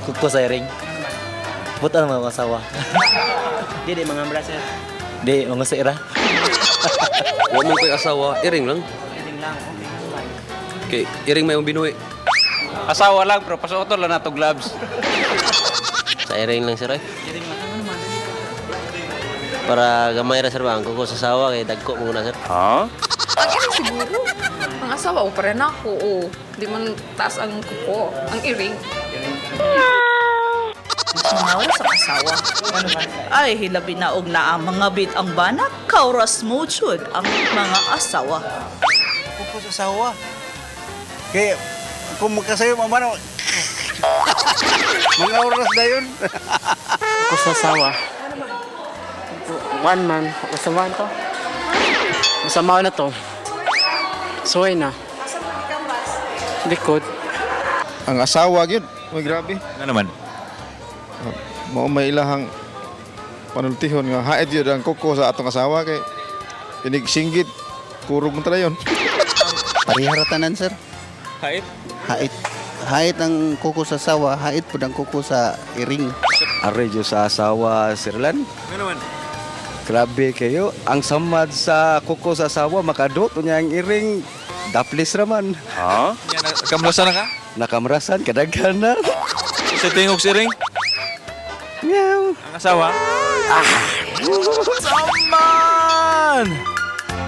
Kuko sa iring. Puta ng mga asawa. Di, di mga ambra, sir. Di, mga sa ira. Wa man ko'y asawa, iring lang. Iring lang, okay. Kay iring may binuhi. Asawa lang, pero pasuoton lang nato gloves. Sa iring lang, sir, ay. Iring lang, ano naman? Para gamay ra, sir, ba ang kuko sa asawa kay dagko mo na, sir. Ang iring siguro. Ang asawa ko pa rin ako. Oh. Di man taas ang kuko. Ang iring. Mga sa asawa. Ay, hilabi na og naa mga bit ang banak, kauras mo jud ang mga asawa. Kuko sa asawa. Kaya kung magkasayo mamano, mga oras na yun. Ako sa asawa. One man. Masama to. Masama na to. Suway na. Likod. Ang asawa gyud, uy grabe. Ano naman? Mao may ilahang panultihon nga haid gyud ang kuko sa atong asawa kay inig singgit kurog mo tala yon. Parehara tanan, sir. Hait? Hait. Hait ang kuko sa sawa, hait pud ang kuko sa iring. Are jud sa asawa, Sir Lan. Ano naman? Grabe kayo. Ang samad sa kuko sa asawa, makadot niya ang iring. Daplis raman. Ha? Kamlasan na ka? Nakamrasan, kadaghan na. Sa tingog si iring? Meow. Ang asawa? Ah! Saman!